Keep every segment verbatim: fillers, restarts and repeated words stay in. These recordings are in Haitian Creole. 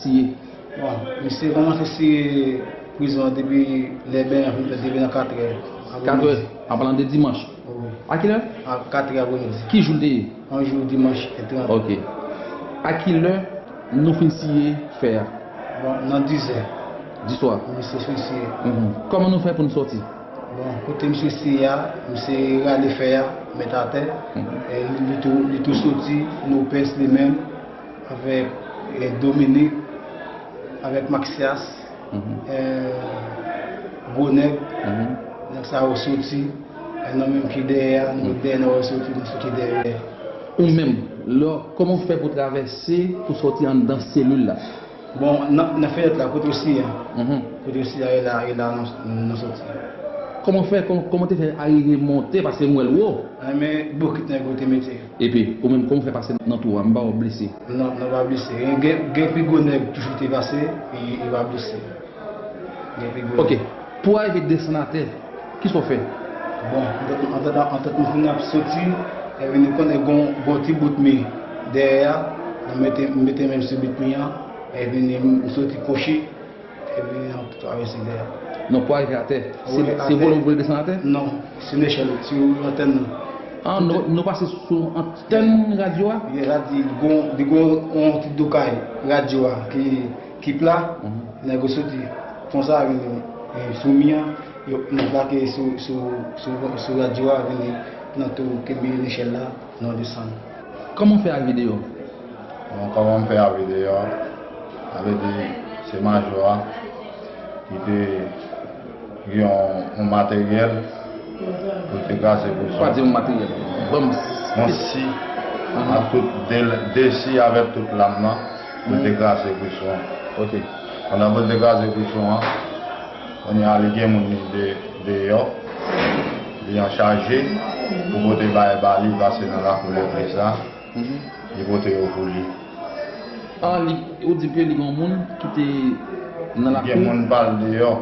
siye? Bon, misye kòmanse siye prizon an depi lè Bèlè an fin fèt, depi nan katrè. Katrè, an palan de dimanch. Wi. A kilè? A katrè aprèmidi. Ki jou l te ye? Yon jou dimanch e trant. Ok. A kilè nou fin siye fè a? Bon, nan dizè. Diswa? Misye fin siye. Mhm. Kòman nou fè pou n sòti? Bon, kote misye siye a, misye rale fè a, met atè. Mhm. E li, li tou, li tou soti, nou pès li menm, avèk, e, Dominique, avèk Maxias, Mhm. e, Gwo Nèg, Mhm. nèg sa yo soti, e nou menm ki dèyè a, nou Mhm. dèyè nou soti, nou soti dèyè. Ou menm, lè, kòman w fè pou travèse, pou sòti anndan selil la? Bon, nan, nan fenèt la, kote w siye a. Mhm. Kote w siye a, e la, e la nou, nou soti. Kòman w fè, kòman, kòman w te fè arive monte, paske m wè l wo? A, men bokit nèg yo te mete. Epi, ou menm, kòman w fè pase nan twou a? M pa wè w blese. Non, non, pa blese. Gen, gen pi gwo nèg toujou te pase, e, e pa blese. Gen pi gwo nèg. Ok. Pou w arive desann atè, kisa w fè? Bon, antant, antant, antant nou fin ap soti, epi nou konnen gon, gon ti bout mi dèyè a, nou mete, mete men m sou bout mi an, epi m soti kochi, epi nou travèse dèyè. Non, pou w arive atè, se, wi, se atè. Vole w vole desann atè? Non, se yon nechèl, se yon antèn nan. Ah, nou, nou pase sou antèn radyo a? Li gon, li gon yon ti doukay radyo a ki, ki pla, Mhm. nèg yo soti. Konsa, vini, e, sou mi an, yo, nou plake sou, sou, sou, sou radyo a, vini nan twou kenbe nechèl la, nou desann. Kòman w fè arive deyò? Bon, kòman m fè arive deyò? Sa vle di, se majò a ki te yon, yon materyèl pou te kraze prizon. Pa di yon materyèl. Bon, yon si, mhm, ak tout de, de si avèk tout lam nan pou te, mhm, kraze prizon an. Ok. Pandan pou te kraze prizon an, kounye a li gen moun li de, deyò, li an chaje pou pote bagay ba li, pase nan lakou legliz la. Mhm. Li pote yo pou li. Ah, li, ou di ke li gen yon moun ki te nan lakou? Gen moun pa l deyò.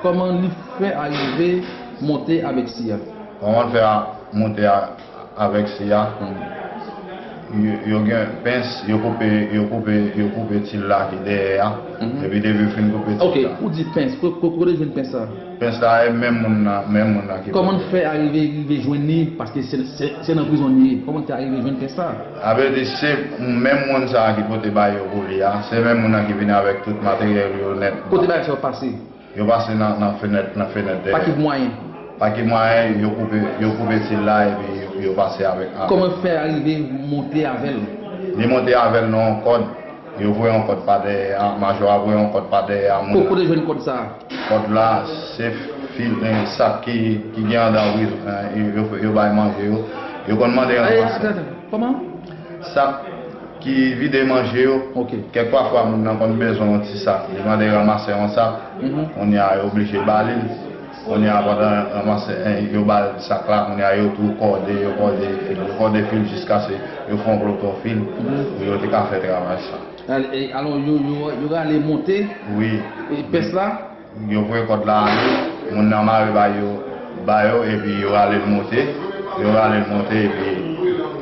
Kòman li fè arive monte avèk si a? Kòman l fè a monte a, avèk si a? Mhm. Yo, yo gen pens, yo koupe, yo koupe, yo koupe ti l la ki dèyè a. Mhm. Epi depi yo fin koupe ti l la. Ok, ou di pens, ko-, ko-, kote w jwenn pens sa? Pens la, e menm moun nan, menm moun nan ki pote. Kòman l fè arive, rive jwenn li? Paske se, se, se nan prizon li ye. Kòman l fè arive jwenn pens sa? Sa vle di se menm moun sa a ki pote bagay yo pou li a, se menm moun nan ki vini avèk tout materyèl yo nèt. Kote bagay sa yo pase? Yo pase nan, nan fenèt, nan fenèt dèyè. Pa ki mwayen? Pa ki mwayen, yo koupe, yo koupe ti l la epi yo, yo pase avèk, avèk. Kòman l fè arive monte avè l? Li monte avè l nan yon kòd. Yo voye yon kòd pa dèyè a, majò a voye yon kòd pa dèyè a moun nan. Ko-, kote w jwenn kòd sa a? Kòd la, se fil, eh, sak ki, ki gen anndan prizon, eh, yo, yo bay manje yo. Yo konn mande ranmase. Ey, atann, atann. Kòman? Sak ki vide manje yo. Ok. Kèk pafwa, moun nan konn bezwen yon ti sak. Li mande ranmase yon sak. Mhm. Kounye a, yo oblije ba li l. Kounye a, pandan ranmase, eh, yo ba l sak la, kounye a, yo tou kòde, yo kòde fil, yo kòde fil jiskaske yo fè yon ploton fil, mhm, pou yo te ka fè travay sa. Al-, e, alò, yo, yo, yo rale monte, wi, e, pens la? Yo voye kòd la ale, moun nan mare ba yo, ba yo, epi yo rale l monte, yo rale l monte, epi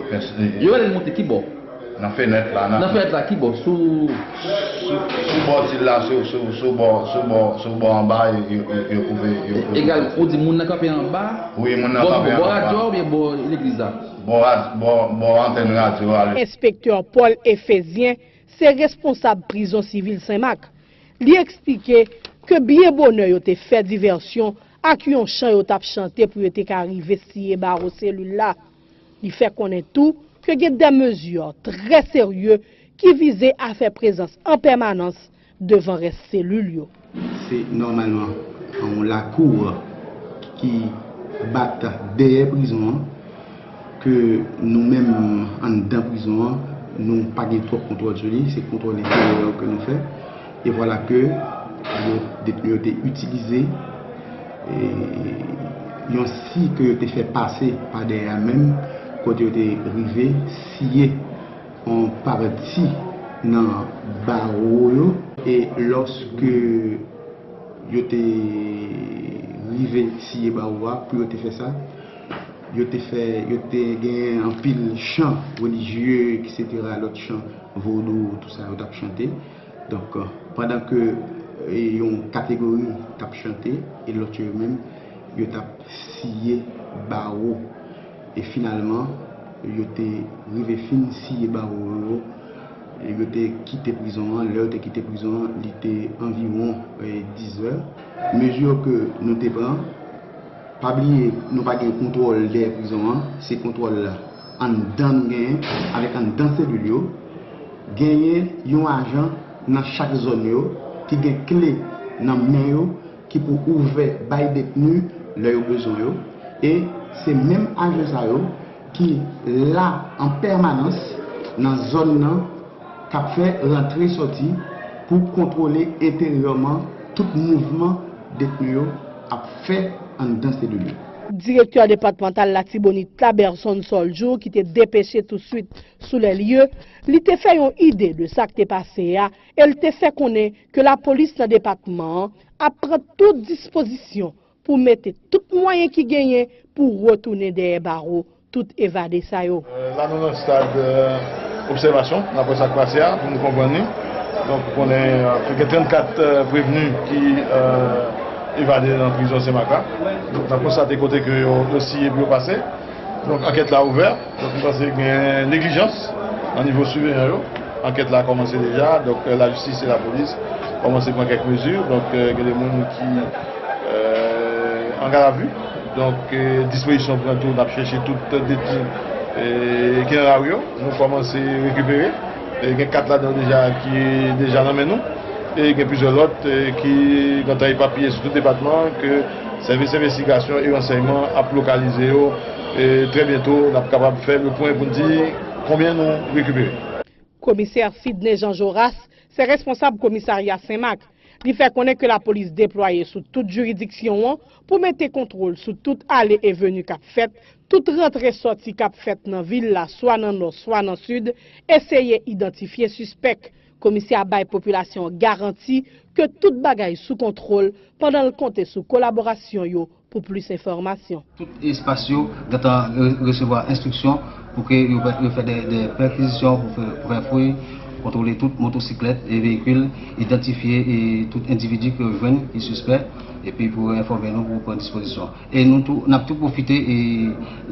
pens, e, yo rale l monte ki bò? Nan fenèt la, nan. Nan fenèt la, ki bò? Sou, sou, sou bò ti l la, sou, sou, sou bò, sou bò, sou bò anba, yo, yo, yo koupe, yo koupe. Egal, ou di moun nan kanpe anba? Wi, moun nan kanpe anba. Bò, bò radyo a oubyen bò legliz la? Bò rad-, bò, bò antèn radyo a. Enspektè Paul Ephésien se responsab prizon sivil Senmak. Li eksplike ke byen bonè yo te fè divèsyon ak yon chan yo t ap chante pou yo te ka rive siye bawo selil la. Li fè konnen tou ke gen de mezi trè serye ki vize a fè prezans an pèmanans devan rès selil yo. Se nòmalman yon lakou ki bat dèyè prizon an, ke nou menm anndan prizon an, nou pa gen twòp kontwòl sou li, se kontwòl enteryè yo ke nou fè. E vwala ke yo, detni yo te itilize, e, yon si ke yo te fè pase pa dèyè a menm, kote yo te rive siye yon pati nan bawo yo, e lòske yo te rive siye bawo a, pou yo te fè sa, yo te fè, yo te gen anpil chan relijye, etsetera, lòt chan vodou, tout sa yo t ap chante. Donk, pandan ke e, yon kategori t ap chante e lòt yo menm, yo t ap siye bawo. E finalman, yo te rive fin siye bawo yo. E yo te kite prizon an. Lè yo te kite prizon an, li te anviwon e, dizè. Mezi ke nou te pran, pa bliye, nou pa gen kontwòl dèyè prizon an, se kontwòl anndan nou genyen, avèk anndan selil yo. Genyen yon ajan nan chak zòn yo ki gen kle nan men yo ki pou ouvè bay detni lè yo bezwen yo. E se menm ajan sa yo ki la an pèmanans nan zòn nan k ap fè rantre sòti pou kontwole enteryèman tout mouvman detni yo ap fè anndan selil yo. Direktè depatmantal Latibonit la, Berson Soljour, ki te depeche touswit sou lè lye, li te fè yon ide de sa k te pase a e l te fè konnen ke lapolis nan depatman an ap pran tout dispozisyon pou mete tout mwayen ki genyen pou retounen dèyè bawo tout evade sa yo. Euh, la, nou nan stad euh, obsèvasyon, n ap wè sa k pase a, pou nou konprann li. Donk, ou konnen, euh, gen trannkat euh, prevni ki euh, evade nan prizon Senmak la. Donk, n ap konstate kote ke yo, yo siye pou yo pase. Donk, ankèt la ouvè. Donk, nou panse gen neglijans nan nivo siveyan yo. Ankèt la kòmanse deja. Donk, euh, lajistis e lapolis kòmanse pran kèk mezi. Donk, euh, gen de moun ki euh, an gadavi. Donk, euh, dispozisyon pran tou, n ap chèche tout detni euh, ki nan lari yo. Nou kòmanse rekipere. E gen kat ladan yo deja ki deja nan men nou. E gen plizyè lòt euh, ki gentan epapiye sou tout depatman an, ke sèvis envestigasyon e ransèyman ap lokalize yo. E trè byento, n ap kapab fè le pwen pou n di konbyen nou rekipere. Komisè Sidney Jean Joras, se responsab komisarya Senmak. Li fè konnen ke lapolis deplwaye sou tout jiridiksyon an pou mete kontwòl sou tout ale e veni k ap fèt, tout rantre sòti k ap fèt nan vil la, swa nan nò, swa nan sid, eseye idantifye sispèk. Komisè a bay popilasyon an garanti ke tout bagay sou kontwòl pandan l konte sou kolaborasyon yo pou plis enfòmasyon. Tout espas yo gentan re- resevwa enstriksyon pou ke yo fè, yo fè de, de pèkizisyon, pou fè, pou fè fouy, kontwole tout motosiklèt e veyikil, idantifye e tout endividi ke yo jwenn ki sispè, epi pou enfòme nou, pou pran dispozisyon. E nou tou, n ap tou pwofite e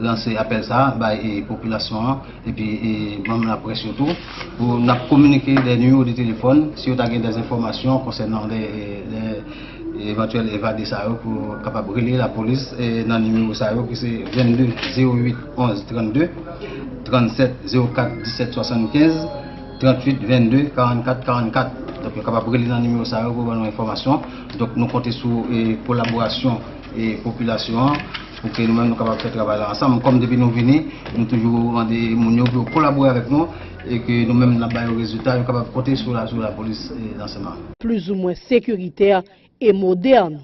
lanse apèl sa a bay e popilasyon an, epi e manm laprès yo tou, pou n ap kominike de nimewo de telefòn, si yo ta gen de enfòmasyon konsènan de, de evantyèl evade sa yo, pou kapab rele lapolis e nan nimewo sa yo ki se vennde zewo uit onz trannde, trannsèt zewo kat disèt swasannkenz, tranntuit vennde karannkat karannkat. Donk, yo kapab rele nan nimewo sa yo pou ban nou enfòmasyon. Donk, nou konte sou e kolaborasyon e popilasyon an pou ke nou menm nou kapab fè travay la ansanm. Kòm depi nou vini, nou toujou mande moun yo pou yo kolabore avèk nou e ke nou menm n ap ba yo rezilta, yo kapab konte sou la, sou lapolis e nan Senmak. Plizoumwen sekiritè e modèn.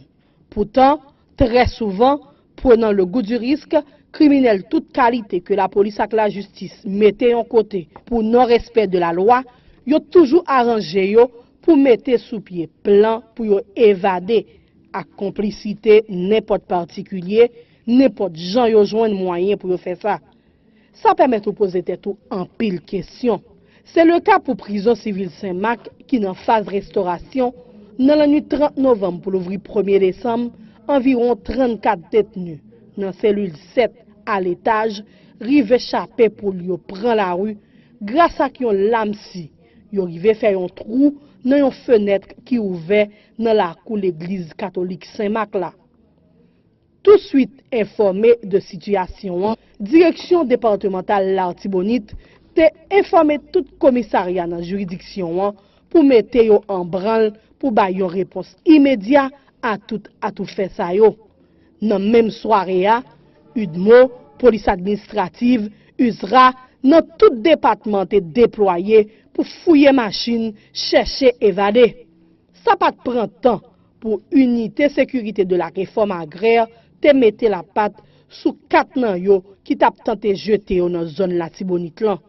Poutan, trè souvan, prenant le goût du risque, kriminèl tout kalite ke lapolis ak lajistis mete yon kote pou non respè de la lwa, yo toujou aranje yo pou mete sou pye plan pou yo evade ak konplisite nenpòt patikilye, nenpòt jan yo jwenn mwayen pou yo fè sa. Sa pèmèt ou poze tèt ou anpil kesyon. Se le ka pou prizon sivil Senmak ki nan faz restorasyon. Nan lannwit trant novanm pou louvri premye desanm, anviwon trannkat detni nan selil sèt a letaj rive chape poul yo pran lari gras ak yon lamsi. Yo rive fè yon twou nan yon fenèt ki ouvè nan lakou legliz katolik Senmak la. Touswit enfòme de sitiyasyon an, Direksyon Depatmantal Latibonit te enfòme tout komisarya nan jiridiksyon an pou mete yo an branl pou bay yon repons imedya a tout atoufè sa yo. Nan menm sware a, udmo, Polis Administrativ, USRA, nan tout depatman te deplwaye pou fouye machin, chèche evade. Sa pa t pran tan pou Inite Sekirite de la Refòm Agrè te mete lapat sou kat nan yo ki t ap tante jete yo nan zòn Latibonit lan.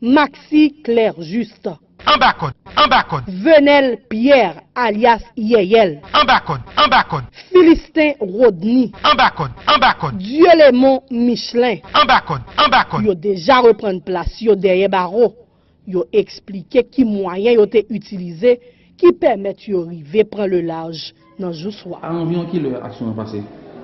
Maxi Claire Juste. Anba kòd, anba kòd. Venel Pierre, alyas Yèyèl. Anba kòd, anba kòd. Filisten Rodny. Anba kòd, anba kòd. Dieulaimont Michelin. Anba kòd, anba kòd. Yo deja reprann plas yo dèyè bawo. Yo eksplike ki mwayen yo te itilize ki pèmèt yo rive pran le large nan jou swa. A anviwon kilè aksyon an pase?